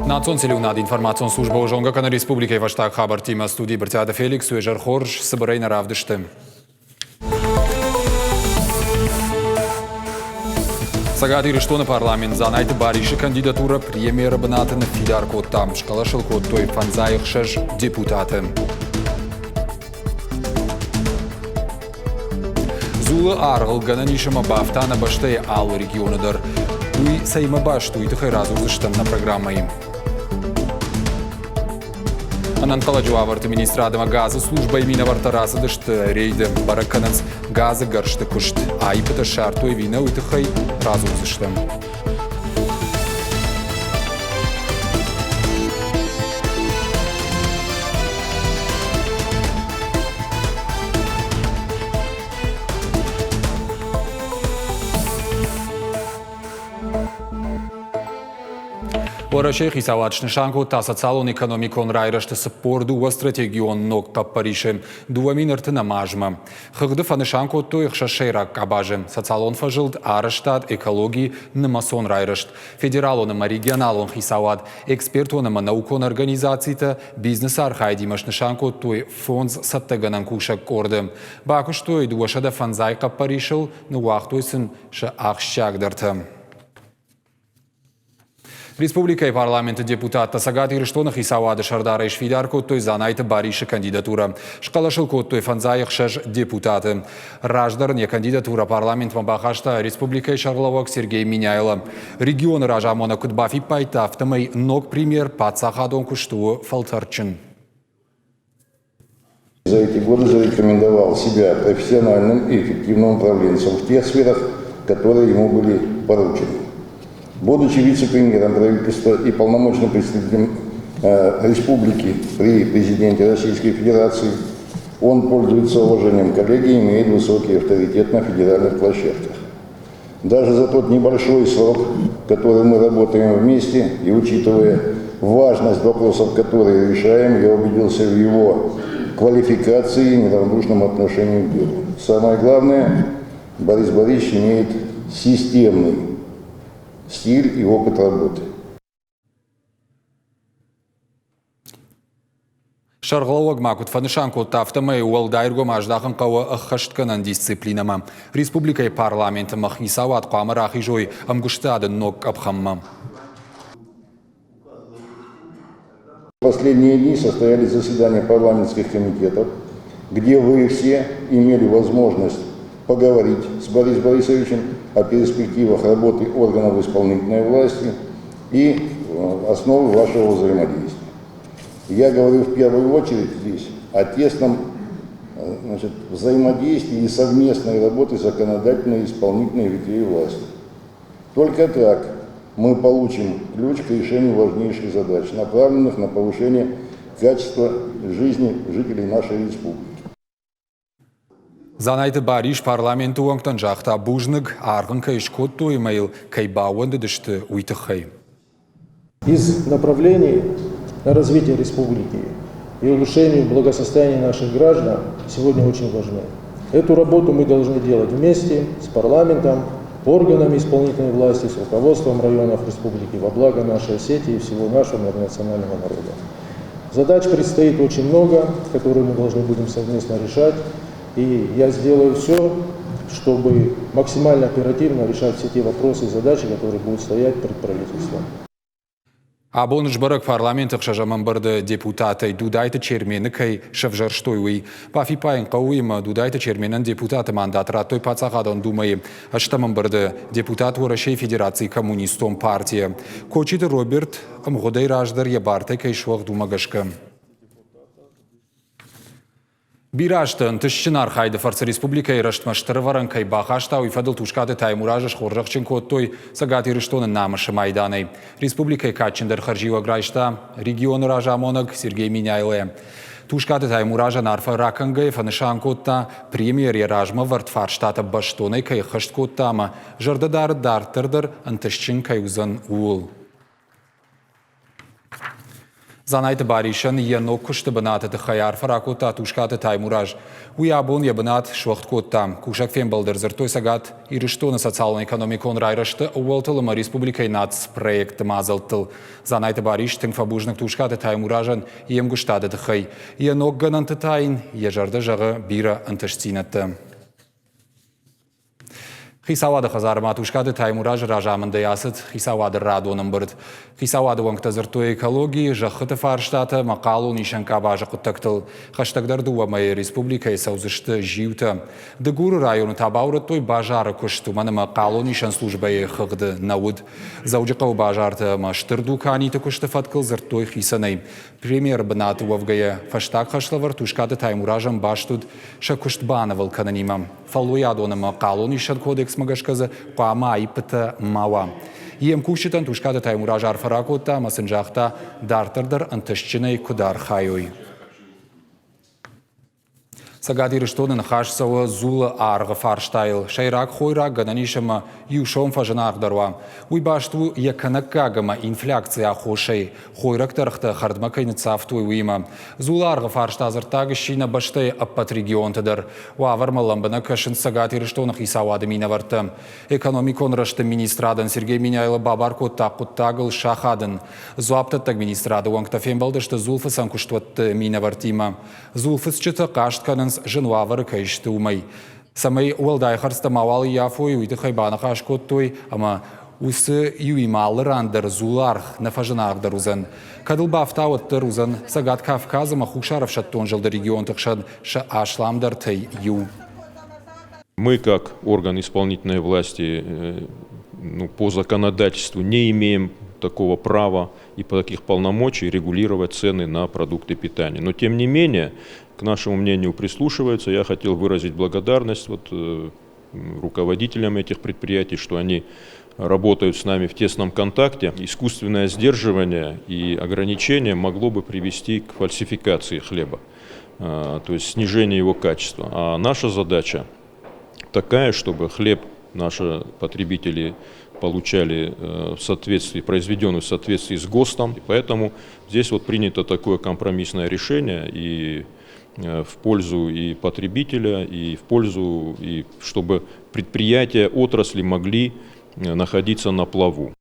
Национ телеуынады информацион службӕ зонгӕ кӕны республикӕйы фӕстаг хабӕрттимӕ. Студийы Брытъиаты Феликс, уе зӕр хорз, цыбырӕй нӕ равдысты. Цӕгат Ирыстоны парламент Дзанайты Барисы кандидатурӕ премьеры бынаты ныффидар кодта. Схъӕлӕс ыл кодтой 56 депутаты. Дзулы аргъыл гӕнӕн ис ӕмӕ бафта нӕ бӕстӕйы алы регионы дӕр. Уый цӕимӕ баст у, уый тыххӕй радзурдзыстӕм нӕ программӕйы. Ӕнӕнхъӕлӕджы уавӕрты министрад ӕмӕ газы службӕйы минӕвӕрттӕ рацыдысты рейды, бӕрӕг кӕнынц газы гӕрзты куыст. Аиппытӕ ссардтой ӕви нӕ, уый тыххӕй радзурдзыстӕм. Уӕрӕсейы хицауад снысан кодта социалон-экономикон райрӕзты 42 стратегион ног хъӕппӕрисы 2030 азмӕ. Хыгъды фӕнысан кодтой ӕхсӕз сӕйраг къабазы – социалон фӕзылд, арӕзтад, экологи, нымӕцон райрӕзт, федералон ӕмӕ регионалон хицауад, экспертон ӕмӕ наукон организацитӕ, бизнесы архайдимӕ снысан кодтой фондз цӕттӕгӕнӕн кусӕг къорды. Бакуыстой 205 хъӕппӕрисыл, ныууагътой сын сӕ ахсджиагдӕртӕ. Республикӕйы парламенты депутаттӕ Цӕгат Ирыстоны хицауады сӕрдарӕй сфидар кодтой Дзанайты Барисы кандидатурӕ. Схъӕлӕс ыл кодтой 56 депутаты. Раздӕр ын йӕ кандидатурӕ парламентмӕ бахаста республикӕйы сӕргълӕууӕг Сергей Меняйло. Регионы разамонӕг куыд бафиппайдта, афтӕмӕй ног премьер паддзахадон куысты у фӕлтӕрдджын. За эти годы зарекомендовал себя профессиональным и эффективным управленцем в тех сферах, которые ему были поручены. Будучи вице-премьером правительства и полномочным представителем республики при президенте Российской Федерации, он пользуется уважением коллеги и имеет высокий авторитет на федеральных площадках. Даже за тот небольшой срок, который мы работаем вместе, и учитывая важность вопросов, которые решаем, я убедился в его квалификации и неравнодушном отношении к делу. Самое главное, Борис Борисович имеет системный стиль и опыт работы. Сӕргълӕууӕг ма куыд фӕнысан кодта, афтӕмӕй уӕлдай ӕргом аздахын хъӕуы ӕххӕстгӕнӕн дисциплинӕмӕ. Республикӕйы парламент ӕмӕ хицауад хъуамӕ рахизой ӕмгуыстады ног къӕпхӕнмӕ. Последние дни состоялись заседания парламентских комитетов, где вы все имели возможность поговорить с Борисом Борисовичем о перспективах работы органов исполнительной власти и основы вашего взаимодействия. Я говорю в первую очередь здесь о тесном значит, взаимодействии и совместной работе законодательной и исполнительной ветвей власти. Только так мы получим ключ к решению важнейших задач, направленных на повышение качества жизни жителей нашей республики. Дзанайты Барис парламенты уӕнгтӕн загъта бузныг, аргъ ын кӕй скодтой ӕмӕ йыл кӕй баууӕндыдысты, уый тыххӕй. Из направлений на развитие республики и улучшение благосостояния наших граждан сегодня очень важны. Эту работу мы должны делать вместе с парламентом, органами исполнительной власти, с руководством районов республики во благо нашей Осетии и всего нашего многонационального народа. Задач предстоит очень много, которые мы должны будем совместно решать. И я сделаю все, чтобы максимально оперативно решать все те вопросы и задачи, которые будут стоять перед правительством. Абон сбӕрӕг парламенты ӕхсӕзӕм ӕмбырды депутатӕй Дудайты Чермены кӕй сӕвзӕрстой, уый. Бафиппайын хъӕуы, ӕмӕ Дудайты Черменӕн депутаты мандат радтой Паддзахадон Думӕйы ӕстӕм ӕмбырды депутат Уӕрӕсейы Федерацийы Коммунистон партийӕ. Кочиты Роберт ӕмгъуыдӕй раздӕр йӕ бартӕ кӕй суӕгъд, уымӕ гӕсгӕ. Бирӕ азты ӕнтыстджын архайды фӕрцы республикӕйы рӕзтмӕ стыр ӕвӕрӕн кӕй бахаста, уый фӕдыл Тускъаты Таймуразы схорзӕхджын кодтой Цӕгат Ирыстоны намысы майданӕй. Республикӕйы кадджындӕр хӕрзиуӕг райста регионы разамонӕг Сергей Меняйло. Тускъаты Таймуразӕн арфӕ ракӕнгӕйӕ фӕнысан кодта, премьер йӕ размӕ вӕрд фарстатӕ бӕстонӕй кӕй ӕххӕст кодта ӕмӕ зӕрдӕдары дарддӕр дӕр ӕнтыстджын кӕй уыдзӕн, ууыл. Дзанайты Барисӕн йӕ ног куысты бынаты тыххӕй арфӕ ракодта Тускъаты Таймураз. Уый абон йӕ бынат суӕгъд кодта. Кусӕг фембӕлды ӕрдзырдтой Цӕгат Ирыстоны социалон-экономикон райрӕзты ӕууӕлтыл ӕмӕ республикӕйы нацпроектты мадзӕлттыл. Дзанайты Барис тынг фӕбузныг Тускъаты Таймуразӕн йе мгуыстады тыххӕй. Йӕ ног гӕнӕнты та йын йӕ зӕрдӕ зӕгъы бирӕ ӕнтыстдзинӕдтӕ. Хицауады хӕдзармӕ Тускъаты Таймуразы разамындӕй ацыд хицауады радон ӕмбырд. Хицауады уӕнгтӕ дзырдтой экологийы, зӕххыты фарстатӕ ӕмӕ хъалон исӕн къабазы хъуыддӕгтыл. Хӕстӕгдӕр дыууӕ мӕйы республикӕйы цӕудзысты зиутӕ. Дыгуры районы та баурӕдтой базары куыст, уымӕн ӕмӕ хъалон исӕн службӕйы хыгъды нӕ уыд. Дзӕуджыхъӕуы базарты ӕмӕ стыр дуканиты куысты фӕткыл дзырдтой хицӕнӕй. Премьеры бынаты уӕвгӕйӕ, фӕстаг хӕслӕвӕрд Тускъаты Таймуразӕн баст уыд сӕ куыст банывыл кӕнынимӕ. Фӕллойадон ӕмӕ хъалонисӕн кодексмӕ гӕсгӕ дзы хъуамӕ аиппытӕ ма уа. Йе мкусджытӕн Тускъаты Таймураз арфӕ ракодта ӕмӕ сын загъта, дарддӕр дӕр ӕнтыстджынӕй куыд архайой. Цӕгат Ирыстоны ныхас цӕуы дзулы аргъы фарстайыл. Сӕйраг хойраг гӕнӕн ис ӕмӕ иу сом фӕзынаргъдӕр уа. Уый баст у йӕ кӕнӕггаг ӕмӕ инфляцийы аххосӕй, хойрӕгты ӕргътӕ хӕрдмӕ кӕй ныццавтой, уыимӕ. Дзулы аргъы фарста дзырддаг сси нӕ бӕстӕйы ӕппӕт регионты дӕр. Уавӕрмӕ лӕмбынӕг кӕсынц Цӕгат Ирыстоны хицауады минӕвӕрттӕ. Экономикон рӕзты министрадӕн Сергей Меняйло бабар кодта хъуыддагыл сахадын. Дзуапдӕттӕг министрады уӕнгтӕ фембӕлдысты дзулфыцӕн куыстуӕтты минӕвӕрттимӕ. Дзулфыцджытӕ хъаст кӕнынц, зын уавӕры кӕй сты, уымӕй. Цӕмӕй уӕлдай хӕрдзтӕ мауал ӕййафой, уый тыххӕй баныхас кодтой ӕмӕ уыцы иуимӕ алы ран дӕр дзулы аргъ нӕ фӕзынаргъдӕр уыдзӕн. Кӕд ыл бафта, уӕддӕр уыдзӕн Цӕгат Кавказ ӕмӕ Хуссар ӕфсӕддон зылды регионты хсӕн сӕ асламдӕртӕй иу. Мы, как орган исполнительной власти, ну, по законодательству не имеем такого права и таких полномочий регулировать цены на продукты питания. Но тем не менее, к нашему мнению прислушиваются. Я хотел выразить благодарность вот, руководителям этих предприятий, что они работают с нами в тесном контакте. Искусственное сдерживание и ограничение могло бы привести к фальсификации хлеба, то есть снижение его качества. А наша задача такая, чтобы хлеб наши потребители получали в соответствии, произведенный в соответствии с ГОСТом. Поэтому здесь вот принято такое компромиссное решение и в пользу и потребителя, и в пользу, и чтобы предприятия отрасли могли находиться на плаву.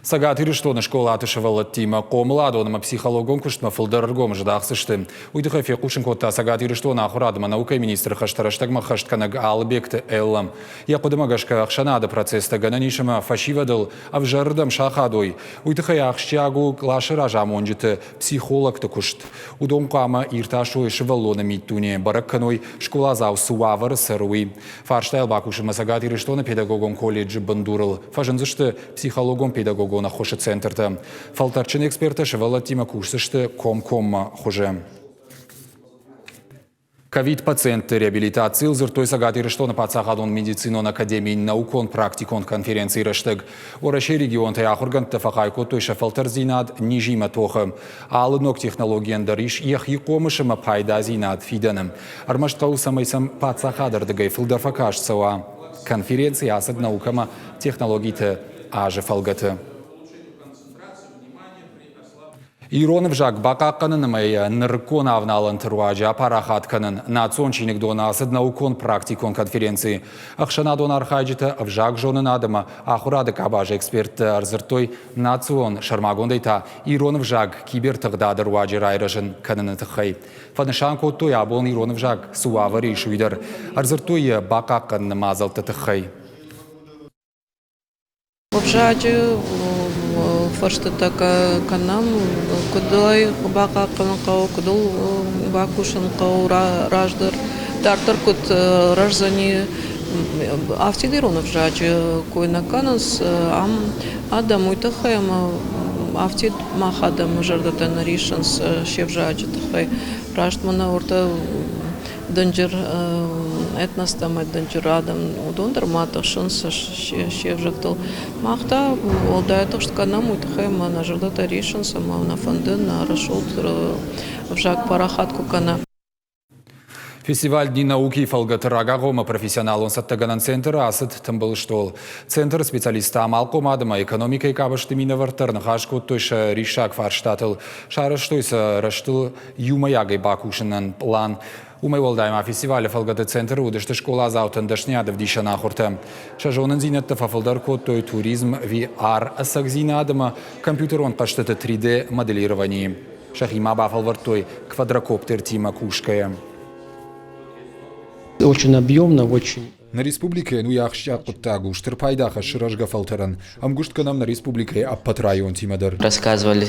Цӕгат Ирыстоны скъолаты сывӕллӕттимӕ хъомыладон ӕмӕ психологон куыстмӕ фылдӕр ӕргом здахдзысты. Уый тыххӕй фехъусын кодта Цӕгат Ирыстоны ахуырад ӕмӕ наукӕйы министры хӕстӕ рӕстӕгмӕ хӕстгӕнӕг Алыбегты Эллӕ. Йӕ хъуыдымӕ гӕсгӕ ӕхсӕнады процесстӕ гӕнӕн ис ӕмӕ фӕсивӕдыл ӕвзӕрырдӕм сахадой. Уый тыххӕй ахсджиаг у къласы разамонджыты, психологты куыст. Уыдон хъуамӕ иртасой сывӕллоны миддуне, бӕрӕг кӕной, скъоладзау цы уавӕры цӕры, уый. Фарстайыл бакусынмӕ Цӕгат Ирыстоны педагогон колледжы бындурыл фӕзындзысты психологон-педагогон ӕххуысы центртӕ. Фӕлтӕрдджын эксперттӕ сывӕллӕттимӕ кусдзысты комкоммӕ хуызы. Ковид-пациентты реабилитацийыл дзырдтой Цӕгат Ирыстоны паддзахадон медицинон академийы наукон-практикон конференцийы рӕстӕг. Уӕрӕсейы регионтӕй ахуыргӕндтӕ фӕхай кодтой сӕ фӕлтӕрдзинад низимӕ тохы. Алы ног технологийӕн дӕр ис йӕхи хъомыс ӕмӕ пайдадзинад фидӕны. Ӕрмӕст хъӕуы, цӕмӕй сӕм паддзахады ӕрдыгӕй фылдӕр фӕкаст цӕуа. Конференци ацыд наукӕмӕ технологиты азы фӕлгӕты. Ирон ӕвзаг бахъахъхъӕнын ӕмӕ йӕ нырыккон авналӕнты руаджы апарахат кӕнын национ чиныгдоны ацыд наукон-практикон конференци. Ӕхсӕнадон архайджытӕ, ӕвзагзонынад ӕмӕ ахуырады къабазы эксперттӕ ӕрдзырдтой национ, сӕрмагондӕй та ирон ӕвзаг кибертыгъдады руаджы райрӕзын кӕныны тыххӕй. Фӕнысан кодтой, абон ирон ӕвзаг цы уавӕры ис, уый дӕр. Ӕрдзырдтой йӕ бахъахъхъӕныны мадзӕлтты тыххӕй. Ӕвзаджы фӕрстытӕ кӕнӕм, куыд ӕй бахъахъхъӕнын хъӕуы, куыд ыл бакусын хъӕуы раздӕр, дарддӕр куыд рӕздзӕни. Афтид ирон ӕвзаджы кой нӕ кӕнынц ам адӕм уый тыххӕй, ӕмӕ афтид мах адӕмы зӕрдӕтӕ нӕ риссынц се взаджы тыххӕй. Раст мӕнӕ уӕртӕ дынджыр этностӕ ӕмӕ дынджыр адӕм, уыдон дӕр ма тыхсынц се взӕгтыл. Мах та уӕлдай тыхст кӕнӕм уый тыххӕй, ӕмӕ нӕ зӕрдӕтӕ риссынц ӕмӕ нӕ фӕнды нӕ рӕсугъд ӕвзаг парахат куы кӕна. Фестиваль Дни науки фӕлгӕты рагагъоммӕ профессионалон цӕттӕгӕнӕн центры ацыд тымбыл стол. Центры специалисттӕ амалхъомад ӕмӕ экономикӕйы къабӕзты минӕвӕрттӕ ӕрныхас кодтой сӕ риссаг фарстатыл, сарӕзтой сӕ рӕзтыл иумӕйагӕй бакусынӕн пълан. Уымӕй уӕлдай ма фестивалы фӕлгӕты центры уыдысты скъоладзаутӕн дӕсныйад ӕвдисӕн ахуыртӕ. Сӕ зонындзинӕдтӕ фӕфылдӕр кодтой туризм, VR ӕцӕгдзинад ӕмӕ компьютерон хъӕзтыты 3D-моделированийы. Сӕхимӕ бафӕлвӕрдтой квадрокоптертимӕ кусгӕйӕ. Очень объемно, очень Нӕ республикӕйӕн уый ахсджиаг хъуыддаг у, стыр пайда хӕссы рӕзгӕ фӕлтӕрӕн. Ӕмгуыст кӕнӕм нӕ республикӕйы ӕппӕт районтимӕ дӕр. Рассказывали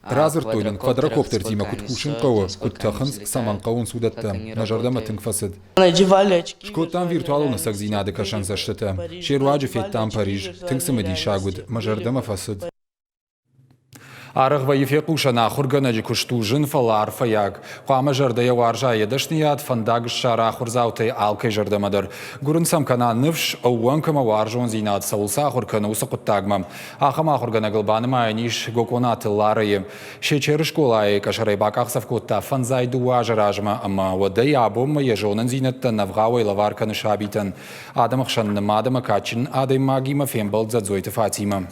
Радзырдтой нын, квадрокоптертимӕ куыд кусын хъӕуы, куыд тӕхынц, цӕмӕн хъӕуынц, уыдӕттӕ. Нӕ зӕрдӕмӕ тынг фӕцыд. Скодтам виртуалон ӕцӕгдзинады кӕсӕнцӕстытӕ. Се руаджы федтам Париж. Тынг цымыдисаг уыд, мӕ зӕрдӕмӕ фӕцыд. Арӕх вӕййы фехъусӕн, ахуыргӕнӕджы куыст у зын, фӕлӕ арфӕйаг. Хъуамӕ зӕрдӕйӕ уарза йӕ дӕсныйад, фӕндаг ссара ахуырдзаутӕй алкӕй зӕрдӕмӕ дӕр. Гуырын сӕм кӕна ныфс, ӕууӕнк ӕмӕ уарзондзинад, цӕуыл сӕ ахуыр кӕны, уыцы хъуыддагмӕ. Ахӕм ахуыргӕнӕгыл банымайӕн ис Гокъонаты Ларӕйы. Сечеры скъолайы къӕсӕрӕй бакъахдзӕф кодта фӕндзай дыууӕ азы размӕ ӕмӕ уӕдӕй абонмӕ йӕ зонындзинӕдтӕ ӕвгъауӕй лӕвар кӕны сабитӕн. Адӕмы хсӕн нымад ӕмӕ кадджын адӕймагимӕ фембӕлд Дзӕдзойты Фатимӕ.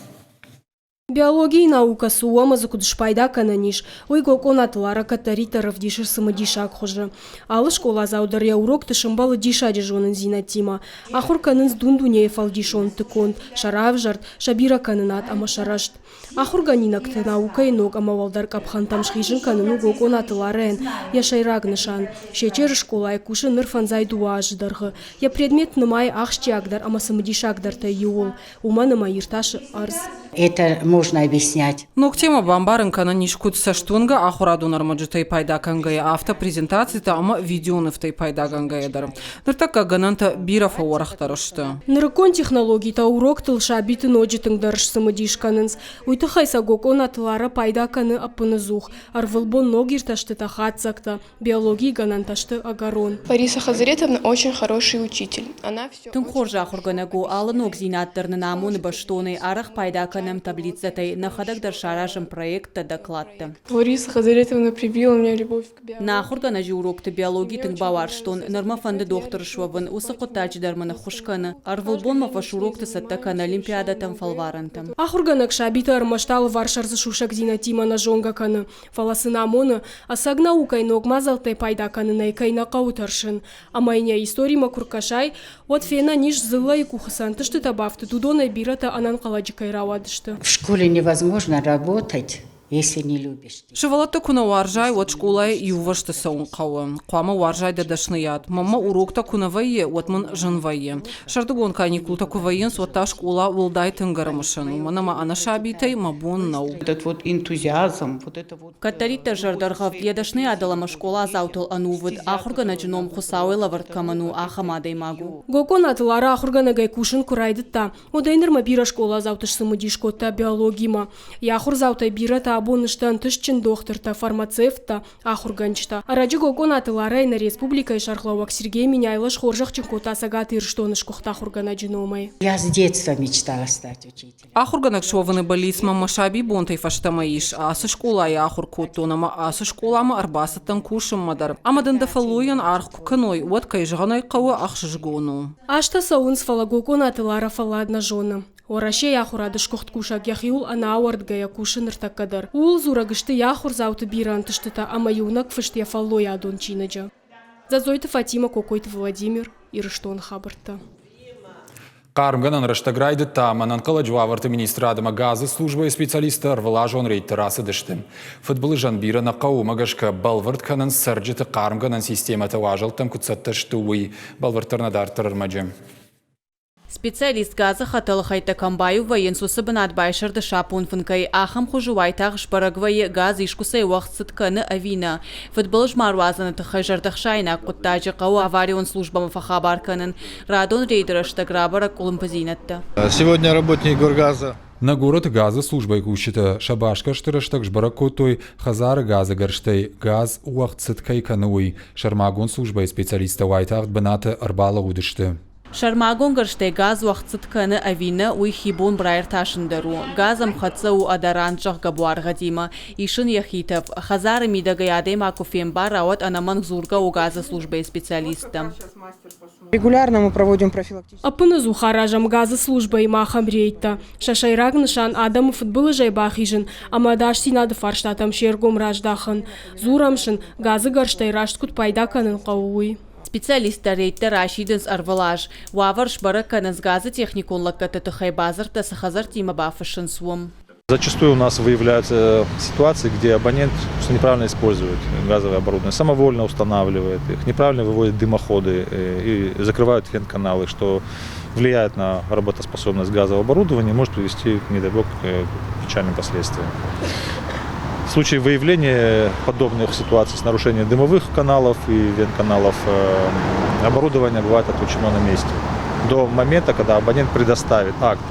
Биологийы наукӕ цы у ӕмӕ дзы куыд спайда кӕнӕн ис, уый Гокъонаты Лара кӕддӕриддӕр ӕвдисы цымыдисаг хуызы. Алы скъоладзау дӕр йӕ урокты сӕмбӕлы диссаджы зонындзинӕдтимӕ. Ахуыр кӕнынц дун-дунейы фӕлдисондты конд, сӕ равзӕрд, сӕ бирӕкӕнынад ӕмӕ сӕ рӕзт. Ахуыргӕнинӕгты наукӕйы ног ӕмӕ уӕлдӕр къӕпхӕнтӕм схизын кӕнын у Гокъонаты Ларӕйӕн йӕ сӕйраг нысан. Сечеры скъолайы кусы ныр фӕндзай дыууӕ азы дӕргъы. Йӕ предмет нымайы ахсджиагдӕр ӕмӕ цымыдисагдӕртӕй иуыл. Уымӕн ӕмӕ иртасы ӕрдз. Это можно объяснять. Ног темӕ бамбарын кӕнӕн ис куыд цӕстуынгӕ ахуырадон ӕрмӕджытӕй пайда кӕнгӕйӕ, афтӕ презентацитӕ ӕмӕ видеонывтӕй пайдагӕнгӕйӕ дӕр. Ныртӕккӕ гӕнӕнтӕ бирӕ фӕуӕрӕхдӕр сты. Нырыккон технологитӕ уроктыл сабиты ноджы тынгдӕр сцымыдис кӕнынц. Уый тыххӕй сӕ Гокъонаты Лара пайда кӕны ӕппыныдзух. Ӕрвылбон ног иртӕстытӕ, хатдзӕгтӕ, Биологийы гӕнӕнтӕ сты ӕгӕрон. Лариса Хазаретовна очень хороший учитель. Она все Тынг хорз ахуыргӕнӕг у, алы ногдзинад дӕр нын амоны бӕстонӕй, арӕх пайда кӕнӕм таблицӕтӕй, нӕхӕдӕг дӕр саразӕм проекттӕ, докладтӕ. Лариса Хазаретовна привила мне любовь к биологии. Нӕ ахуыргӕнӕджы урокты биологи тынг бауарзтон, ныр мӕ фӕнды дохтыр суӕвын, уыцы хъуыддаджы дӕр мын ӕххуыс кӕны. Ӕрвылбон мӕ фӕсурокты цӕттӕ кӕны олимпиадӕтӕм, фӕлварӕнтӕм. Ахуыргӕнӕг сабиты ӕрмӕст алыварс ӕрдзы сусӕгдзинӕдтимӕ нӕ зонгӕ кӕны, Фӕлӕ сын амоны, ӕцӕг наукӕйы ног мадзӕлттӕй пайда кӕнынӕй кӕй нӕ хъӕуы тӕрсын. Ӕмӕ йын йӕ историмӕ куы ркӕсай, уӕд фенӕн ис, дзыллӕйы къухы цы ӕнтыстытӕ бафтыд, уыдонӕй бирӕтӕ ӕнӕнхъӕлӕджы кӕй рауадысты. В школе невозможно работать, если не любишь. Сывӕллӕтты куы нӕ уарзай, уӕд скъолайы иувӕрсты цӕуын хъӕуы. Хъуамӕ уарзай дӕ дӕсныйад. Мӕнмӕ уроктӕ куы нӕ вӕййы, уӕд мын зын вӕййы. Сӕрдыгон каникултӕ куы вӕййынц, уӕд та скъола уӕлдай тынг ӕрымысын, уымӕн ӕмӕ ӕнӕ сабитӕй мӕ бон нӕу. Этот вот энтузиазм, вот это вот... Кӕддӕриддӕр зӕрдӕргъӕвд, йӕ дӕсныйадыл ӕмӕ скъоладзаутыл ӕнувыд, ахуыргӕнӕджы ном Хуыцауӕй лӕвӕрд кӕмӕн у, ахӕм адӕймаг у. Гокъонаты Лара ахуыргӕнӕгӕй кусын куы райдыдта, уӕдӕй нырмӕ бирӕ скъоладзауты сцымыдис кодта биологимӕ. Йӕ ахуырдзаутӕй бирӕтӕ абон сты ӕнтыстджын дохтыртӕ, фармацевттӕ, ахуыргӕнджытӕ. Ӕрӕджы Гокъонаты Ларӕйы нӕ республикӕйы сӕргълӕууӕг Сергей Меняйло схорзӕхджын кодта Цӕгат Ирыстоны сгуыхт ахуыргӕнӕджы номӕй. Я с детства мечтала стать учителем. Ахуыргӕнӕг суӕвыны бӕллиц мӕ мӕ сабибонтӕй фӕстӕмӕ ис. Ацы скъолайы ахуыр кодтон ӕмӕ ацы скъоламӕ ӕрбацыдтӕн кусынмӕ дӕр. Ӕмӕ дын дӕ фӕллойӕн аргъ куы кӕной, уӕд, кӕй зӕгъын ӕй хъӕуы, ӕхсызгон у. Азтӕ цӕуынц, фӕлӕ Гокъонаты Лара фӕллад нӕ зоны. Уӕрӕсейы ахуырады сгуыхт кусӕг йӕхиуыл ӕнӕауӕрдгӕйӕ кусы ныртӕккӕ дӕр. Ууыл дзурӕг сты йӕ ахуырдзауты бирӕ ӕнтыстытӕ ӕмӕ иунӕг фыст йӕ фӕллойадон чиныджы. Дзӕдзойты Фатимӕ, Кокойты Владимир, Ирыстоны хабӕрттӕ. Хъармгӕнӕн рӕстӕг райдыдта ӕмӕ ӕнӕнхъӕлӕджы уавӕрты министрад ӕмӕ газы службӕйы специалисттӕ ӕрвылазон рейдты рацыдысты. Фыдбылызӕн бирӕ нӕ хъӕуы, уымӕ гӕсгӕ бӕлвырд кӕнынц цӕрджыты хъармгӕнӕн системӕтӕ уазӕлттӕм куыд цӕттӕ сты, уый. Бӕлвырддӕр нӕ дарддӕр ӕрмӕджы. Специалист газы хӕтӕлы хӕйттӕ кӕм баиу вӕййынц, уыцы бынат байсӕрды сапон фынкӕй. Ахӕм хуызы уайтагъд сбӕрӕг вӕййы, газ искуыцӕй уӕгъд цыд кӕны ӕви нӕ. Фыдбылыз ма руадзыны тыххӕй зӕрдӕхсаинаг хъуыддаджы хъӕуы аварион службӕмӕ фӕхабар кӕнын. Радон рейды рӕстӕг рабӕрӕг къуылымпыдзинӕдтӕ. Сегодня работник Горгаза Нӕ горӕты газы службӕйы кусджытӕ сӕ басгӕрсты рӕстӕг сбӕрӕг кодтой, хӕдзары газы гӕрзтӕй газ уӕгъд цыд кӕй кӕны, уый. Сӕрмагонд службӕйы специалисттӕ уайтагъд бынаты ӕрбалӕууыдысты. Сӕрмагонд гӕрзтӕй газ уӕгъд цыд кӕны ӕви нӕ, уый хи бон раиртасын дӕр у. Газ ӕмхӕццӕ у ӕдӕрӕн зӕгъгӕ буаргъӕдимӕ. Ис ын йӕхи тӕф. Хӕдзары мидӕгӕй адӕймаг куы фембара, уӕд ӕнӕмӕнг дзургӕ у газы службӕйы специалисттӕм. Регулярно мы проводим профилактические. Ӕппынӕдзух аразӕм газы службӕимӕ ахӕм рейдтӕ. Сӕ сӕйраг нысан адӕмы фыдбылызӕй бахизын ӕмӕ ӕдасдзинады фарстатӕм се ргом раздахын. Дзурӕм сын, газы гӕрзтӕй раст куыд пайда кӕнын хъӕуы, уый. Специалисттӕ рейдтӕ расидынц ӕрвылаз. Уавӕр сбӕрӕг кӕнынц газы техникон лӕггӕдты тыххӕй бадзырдтӕ цы хӕдзӕрттимӕ бафыссынц, уым. Зачастую у нас выявляются ситуации, где абонент неправильно использует газовое оборудование, самовольно устанавливает их, неправильно выводит дымоходы и закрывают вентканалы, что влияет на работоспособность газового оборудования и может привести, не дай бог, к печальным последствиям. В случае выявления подобных ситуаций с нарушением дымовых каналов и вентканалов оборудование бывает отключено на месте. До момента, когда абонент предоставит акт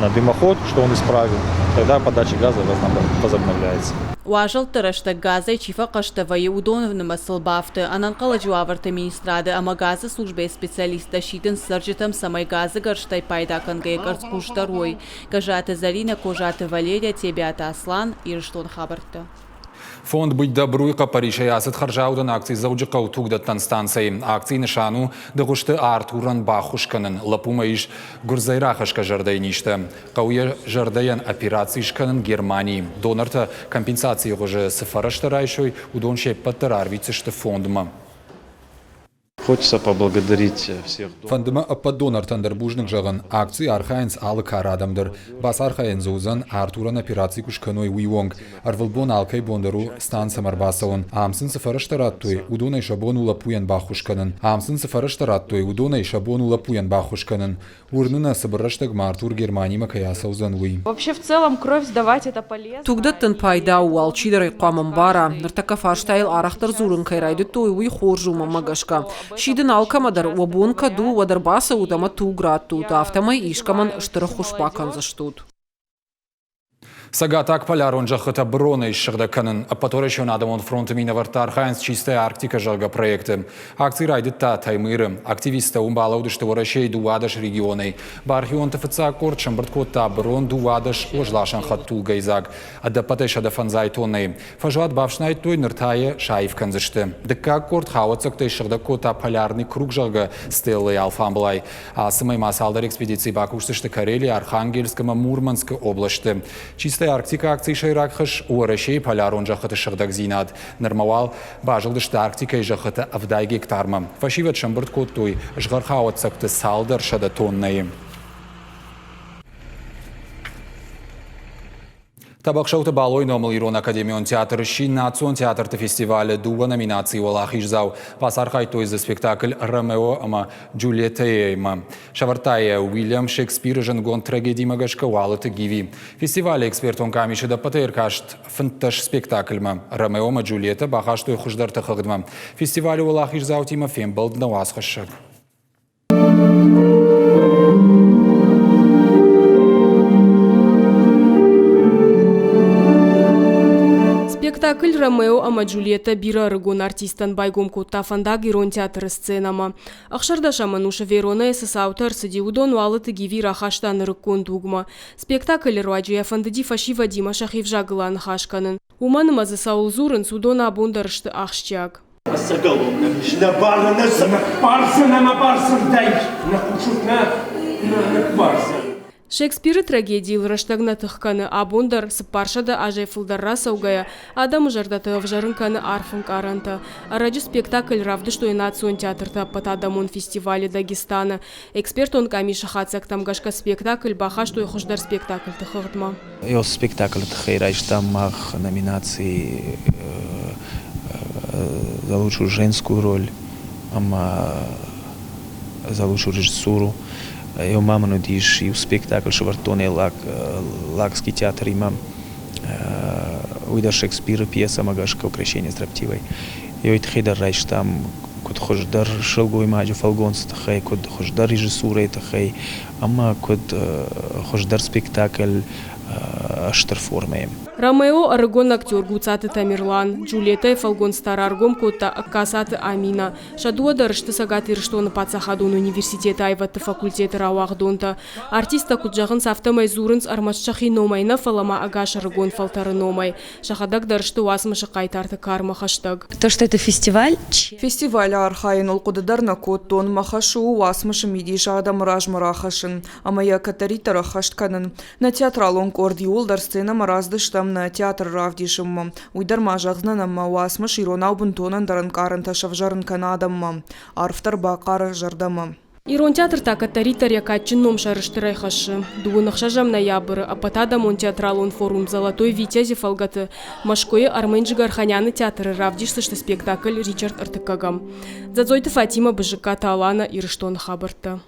на дымоход, что он исправил, тогда подача газа возобновляется. Уазӕлтты рӕстӕг газӕй чи фӕхъӕстӕ вӕййы, уыдоны нымӕцыл бафты. Ӕнӕнхъӕлӕджы уавӕрты министрады ӕмӕ газы службӕйы специалисттӕ сидынц цӕрджытӕм, цӕмӕй газы гӕрзтӕй пайда кӕнгӕйӕ къӕрцхъусдӕр уой. Гӕззаты Зӕринӕ, Козаты Валерия, Тебиаты Аслан, Ирыстоны хабӕрттӕ. Фонд «Быть добру» хъӕппӕрисӕй ацыд хӕрзаудӕн акци Дзӕуджыхъӕуы тугдӕттӕн станцӕйы. Акцийы нысан у Дыгъуызты Артурӕн баххуыс кӕнын. Лӕппумӕ ис гуырдзӕй рахӕсгӕ зӕрдӕйы низтӕ. Хъӕуы йӕ зӕрдӕйӕн операци скӕнын Германийы. Донортӕ компенсацийы хуызы цы фӕрӕзтӕ райсой, уыдон се ппӕт дӕр арвитдзысты фондмӕ. Хочется поблагодарить всех. Фӕнды мӕ ӕппӕт донортӕн дӕр бузныг зӕгъын. Акцийы архайынц алы кары адӕм дӕр. Бацархайӕн дзы уыдзӕн, Артурӕн операци куы скӕной, уый онг. Ӕрвылбон алкӕй бон дӕр у станцӕмӕ ӕрбацӕуын. Ам сын цы фӕрӕзтӕ радтой, уыдонӕй сӕ бон у лӕппуйӕн баххуыс кӕнын. Ам сын цы фӕрӕзтӕ радтой, уыдонӕй сӕ бон у лӕппуйӕн баххуыс кӕнын. Уырны нӕ, цыбыр рӕстӕгмӕ Артур Германимӕ кӕй ацӕудзӕн, уый. Вообще в целом кровь сдавать это полезно. Тугдӕттын пайда у, алчидӕр ӕй хъуамӕ ӕмбара. Ныртӕккӕ фарстайыл арӕхдӕр дзурын кӕй райдыдтой, уый хорз у мӕнмӕ гӕсгӕ. Сидын алкӕмӕ дӕр, уӕ бон кӕд у, уӕд ӕрбацӕут ӕмӕ туг раттут, афтӕмӕй искӕмӕн стыр ӕххуыс бакӕндзыстут. Цӕгатаг полярон зӕххытӕ быронӕй ссыгъдӕг кӕнын. Ӕппӕтуӕрӕсеон адӕмон фронты минӕвӕрттӕ архайынц Чистая Арктика, зӕгъгӕ, проекты. Акци райдыдта Таймыры. Активисттӕ уым балӕудысты Уӕрӕсейы 12 регионӕй. Бархионты фыццаг къорд сӕмбырд кодта бырон 12 уӕзласӕн хӕдтулгӕйы дзаг. Ӕдӕппӕтӕй 150 тоннӕйы. Фӕзуат бафснайдтой, ныр та йӕ саив кӕндзысты. Дыккаг къорд хауӕццӕгтӕй ссыгъдӕг кодта Полярный круг, зӕгъгӕ, стеллӕйы алфамбылай. Ацы мӕй ма цалдӕр экспедицийы бакусдзысты Карелия, Архангельск ӕмӕ Мурманскы облӕсты. Чистая Арктика акцийы сӕйраг хӕс – Уӕрӕсейы полярон зӕххыты сыгъдӕгдзинад. Нырма уал базылдысты Арктикӕйы зӕххыты 70 гектармӕ. Фӕсивӕд сӕмбырд кодтой згъӕрхауӕццӕгты цалдӕр сӕдӕ тоннӕйы. Тӕбӕхсӕуты Балойы номыл Ирон академион театр сси национ театрты фестивалы дыууӕ номинацийы уӕлахиздзау. Бацархайдтой дзы спектакль «Ромео ӕмӕ Джульеттӕ-имӕ. Сӕвӕрдта йӕ Уильям Шекспиры зындгонд трагедимӕ гӕсгӕ Уалыты Гиви. Фестивалы экспертон къамисы ӕдӕппӕтӕй ӕркаст 15 спектакльмӕ. «Ромео ӕмӕ Джульеттӕ» бахастой хуыздӕрты хыгъдмӕ. Фестивалы уӕлахиздзаутимӕ фембӕлд нӕ уацхӕссӕг. Спектакль «Ромео ӕмӕ Джульеттӕ» бирӕ ӕрыгон артисттӕн байгом кодта фӕндаг ирон театры сценӕмӕ. Ӕхсӕрдӕсӕм ӕнусы Веронӕйы цы цаутӕ ӕрцыди, уыдон Уалыты Гиви рахаста нырыккон дугмӕ. Спектаклы руаджы йӕ фӕндыди фӕсивӕдимӕ сӕхи взагыл аныхас кӕнын. Уымӕн ӕмӕ дзы цӕуыл дзурынц, уыдон абон дӕр сты ахсджиаг. Ӕцӕгӕлон нӕм ис, нӕ бары нӕ ныббардзӕн ӕмӕ бардзырдӕй нӕ хъусут нӕ, нӕ ныббардзӕн. Шекспиры трагедийыл рӕстӕг нӕ тых кӕны, абон дӕр, 400 азӕй фылдӕр рацӕугӕйӕ, адӕмы зӕрдӕты ӕвзӕрын кӕны арф ӕнкъарӕнтӕ. Ӕрӕджы спектакль равдыстой национ театрты ӕппӕтадӕмон фестивалы Дагестаны. Экспертон къамисы хатдзӕгтӕм гӕсгӕ спектакль бахастой хуыздӕр спектакльты хыгъдмӕ. Йӕ спектаклы тыххӕй райстам мах номинаци «За лучшую женскую роль» ӕмӕ «За лучшую режиссуру». Йӕ ма мын уыдис иу спектакль сӕвӕрдтон Лакский театримӕ. Уый дӕр Шекспиры пьесӕмӕ гӕсгӕ «Укрощение строптивой». Йой тыххӕй дӕр райстам куыд хуыздӕр сылгоймаджы фӕлгонцы тыххӕй, куыд хуыздӕр режиссурӕйы тыххӕй ӕмӕ куыд хуыздӕр спектакль стыр формӕйы. Ромео ӕрыгон актер Гуцаты Тамерлан, Джульеттӕйы фӕлгонц та раргом кодта Ӕгкацаты Амина. Сӕ дыууӕ дӕр сты Цӕгат Ирыстоны паддзахадон университеты аивӕдты факультеты рауагъдонтӕ. Артисттӕ куыд зӕгъынц, афтӕмӕй дзурынц ӕрмӕст сӕхи номӕй нӕ, фӕлӕ ма ӕгас ӕрыгон фӕлтӕры номӕй. Сӕхӕдӕг дӕр сты уацмысы хъайтарты кармӕ хӕстӕг. То, что это фестиваль. Фестивалы архайыныл хъуыды дӕр нӕ кодтон. Мӕ хӕс у уацмысы мидис адӕмы размӕ рахӕссын ӕмӕ йӕ кӕддӕриддӕр ӕххӕст кӕнын. Нӕ театралон къорд иууылдӕр сценӕмӕ рацыдыстӕм нӕ театры равдисынмӕ. Уый дӕр ма зӕгъдзынӕн ӕмӕ уацмыс иронау бынтон ӕндӕр ӕнкъарӕнтӕ сӕвзӕрын кӕны адӕммӕ, арфдӕр бахъары зӕрдӕмӕ. Ирон театр та кӕддӕриддӕр йӕ кадджын ном сӕрыстырӕй хӕссы. Дыууын ӕхсӕзӕм ноябры ӕппӕтадӕмон театралон форум «Золотой Витязь»-ы фӕлгӕты Мӕскуыйы Армен Джигарханяны театры равдисдзысты спектакль «Ричард ӕртыккӕгӕм». Дзӕдзойты Фатимӕ, Бызыккаты Алана, Ирыстоны хабӕрттӕ.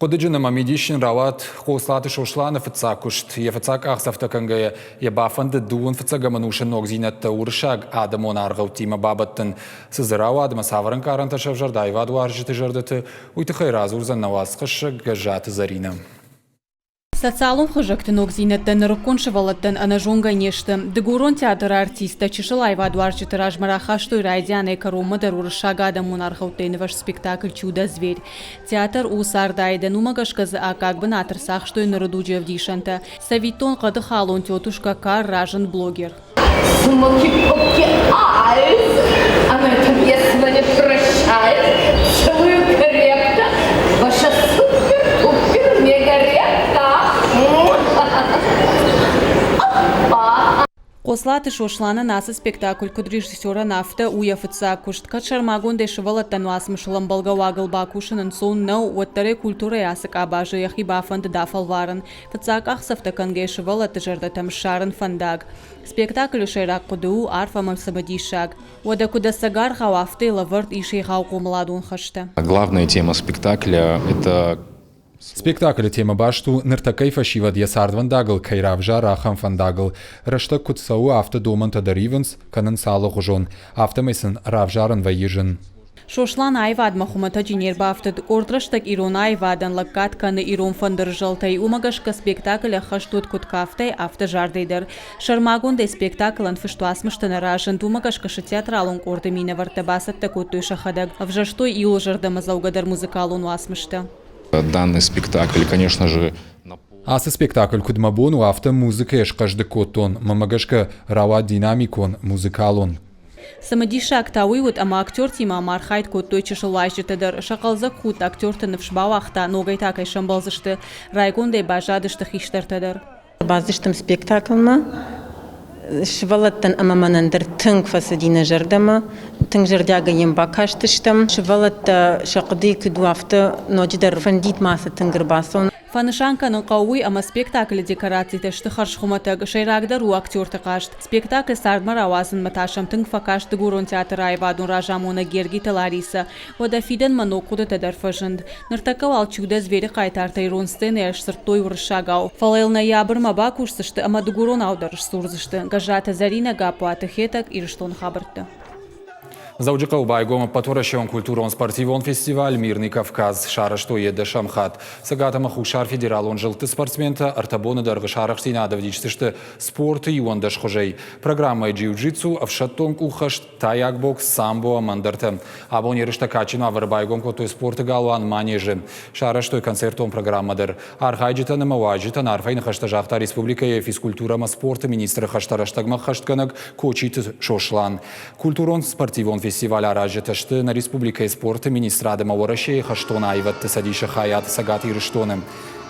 Хъуыдыджын ӕмӕ мидисджын рауад Хъоцлаты Сосланы фыццаг куыст. Йӕ фыццаг къахдзӕфтӕ кӕнгӕйӕ йӕ бафӕндыд дыууын фыццӕгӕм ӕнусы ногдзинӕдтӕ уырыссаг адӕмон аргъӕуттимӕ бабӕттын. Цы дзы рауад ӕмӕ цавӕр ӕнкъарӕнтӕ сӕвзӕрд аивадуарзджыты зӕрдӕты, уый тыххӕй радзурдзӕн нӕ уацхӕссӕг Гӕззаты Зӕринӕ. Социалон хызӕгты ногдзинӕдтӕ нырыккон сывӕллӕттӕн ӕнӕзонгӕ не сты. Дыгурон театры артисттӕ чысыл аивадуарзджыты размӕ рахастой райдианӕй кӕронмӕ дӕр уырыссаг адӕмон аргъӕуттӕй нывӕзт спектакль «Чудо-зверь». Театр у цардайдӕн, уымӕ гӕсгӕ дзы аккаг бынат ӕрцахстой ныры дуджы ӕвдисӕнтӕ. Цӕвиттон, хъӕды халон тетушка Кар разынд блогер. Смоки-поки айс, а на этом я с вами прощаюсь. Целую крепко. Ваша супер-пупер-мега-репка. Опа! Хъоцлаты Сосланӕн ацы спектакль куыд режиссерӕн, афтӕ у йӕ фыццаг куыст. Кӕд сӕрмагондӕй сывӕллӕттӕн уацмысыл ӕмбӕлгӕ уагыл бакусын ӕнцон нӕу, уӕддӕр ӕй культурӕйы ацы къабазы йӕхи бафӕндыд афӕлварын. Фыццаг къахдзӕфтӕ кӕнгӕ сывӕллӕтты зӕрдӕтӕм ссарын фӕндаг. Спектаклы сӕйраг хъуыды у арф ӕмӕ цымыдисаг. Уӕдӕ куыд ӕцӕг аргъау, афтӕ лӕвӕрд ис егъау хъомыладон хӕстӕ. Главная тема спектакля – это Спектаклы темӕ баст у, ныртӕккӕйы фӕсивӕд йӕ цардвӕндагыл кӕй равзары, ахӕм фӕндагыл. Рӕстӕг куыд цӕуы, афтӕ домӕнтӕ дӕр ивынц, кӕнынц алыгъуызон. Афтӕмӕй сын равзарын вӕййы зын. Сослан аивадмӕ хуымӕтӕджы не рбафтыд. Къорд рӕстӕг ирон аивадӕн лӕггад кӕны ирон фӕндыры зӕлтӕй. Уымӕ гӕсгӕ спектакль ӕххӕст уыд куыд кафтӕй, афтӕ зардӕй дӕр. Сӕрмагондӕй спектаклӕн фыст уацмыстӕ нӕ разынд, уымӕ гӕсгӕ сӕ театралон къорды минӕвӕрттӕ бацӕттӕ кодтой сӕхӕдӕг. Ӕвзӕрстой иуыл зӕрдӕмӕдзӕугӕдӕр музыкалон уацмыстӕ. Данный спектакль, конечно же, Ацы спектакль куыд мӕ бон у, афтӕ музыкӕйӕ схъӕздыг кодтон. Мӕнмӕ гӕсгӕ, рауад динамикон, музыкалон. Цымыдисаг та уый уыд, ӕмӕ актертимӕ ӕмархайд кодтой чысыл уазджытӕ дӕр. Сӕ хъӕлдзӕг худт актерты ныфс бауагъта, ногӕй та кӕй сӕмбӕлдзысты. Райгондӕй баззадысты хистӕртӕ дӕр. Бацыдыстӕм спектаклмӕ. Сывӕллӕттӕн ӕмӕ мӕнӕн дӕр тынг фӕцыди нӕ зӕрдӕмӕ. Тынг зӕрдиагӕй йӕм бакастыстӕм. Сывӕллӕттӕ сӕ хъуыдыйы куыд у, афтӕ ноджыдӕр фӕндид ма сӕ тынг ӕрбацӕуын. Фӕнысан кӕнын хъӕуы уый, ӕмӕ спектаклы декорацитӕ сты хӕрзхуымӕтӕг, сӕйрагдӕр у актерты хъазт. Спектакль цардмӕ рауадзынмӕ та сӕм тынг фӕкаст Дыгурон театры аивадон разамонӕг Гергиты Ларисӕ. Уӕдӕ фидӕнмӕ ног хъуыдытӕ дӕр фӕзынд. Ныртӕккӕ уал Чудо-зверь-ы хъайтартӕ ирон сценӕйӕ сдзырдтой уырыссагау. Фӕлӕ йыл ноябрмӕ бакусдзысты ӕмӕ дыгуронау дӕр сдзурдзысты. Гӕззаты Зӕринӕ, Гаппуаты Хетӕг, Ирыстоны хабӕрттӕ. Дзӕуджыхъӕуы байгом ӕппӕтуӕрӕсеон культурон-спортивон фестиваль «Мирный Кавказ». Сарӕзтой йӕ дӕсӕм хатт. Цӕгат ӕмӕ Хуссар федералон зылдты спортсментӕ ӕртӕ боны дӕргъы сарӕхстдзинад ӕвдисдзысты спорты иуӕндӕс хуызӕй. Программӕйы джиу-джитсу, ӕфсӕддон къуххӕст, тайаг бокс, самбо ӕмӕ ӕндӕртӕ. Абон ерыстӕ кадджын уавӕры байгом кодтой спорты галуан «Манеж»-ы. Сарӕзтой концертон программӕ дӕр. Архайджытӕн ӕмӕ уазджытӕн арфӕйы ныхӕстӕ загъта республикӕйы физкультурӕ ӕмӕ спорты министры хӕстӕ рӕстӕгмӕ ӕххӕстгӕнӕг Кочиты Сослан. Культурон-спортивон фестиваль аразджытӕ сты нӕ республикӕйы спорты министрад ӕмӕ Уӕрӕсейы хӕстон аивӕдты цӕдисы хайад Цӕгат Ирыстоны.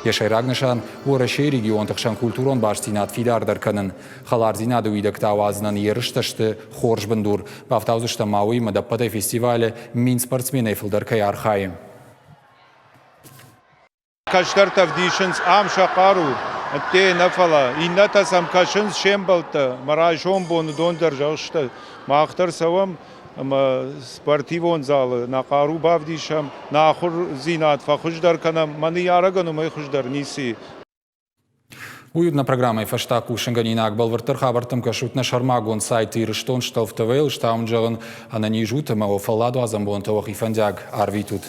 Йӕ сӕйраг нысан – Уӕрӕсейы регионты хсӕн культурон бастдзинад фидардӕр кӕнын. Хӕлардзинады уидӕгтӕ ауадзынӕн ерыстӕ сты хорз бындур. Бафтаудзыстӕм ма уыимӕ ӕдӕппӕтӕй фестивалы 1000 спортсменӕй фылдӕр кӕй архайы. Кӕстӕртӕ ӕвдисынц ам сӕ хъару, ӕдде нӕ фӕлӕ иннӕтӕ сӕм кӕсынц се мбӕлттӕ мӕ райсом боны дон дӕр зӕгъдзысты, мах дӕр цӕуӕм ӕмӕ спортивон залы нӕ хъару бавдисӕм, нӕ ахуырдзинад фӕхуыздӕр кӕнӕм, мӕ ныййарӕгӕн уымӕй хуыздӕр ницы и. Уый уыд нӕ программӕйы фӕстаг хъусынгӕнинаг. Бӕлвырддӕр хабӕрттӕм кӕсут нӕ сӕрмагонд сайты Ирыстон Столф ТВ-йыл. Стауын зӕгъын, ӕнӕниз ут ӕмӕ уӕ фӕлладуадзӕн бонтӕ уӕхи фӕндиаг арвитут.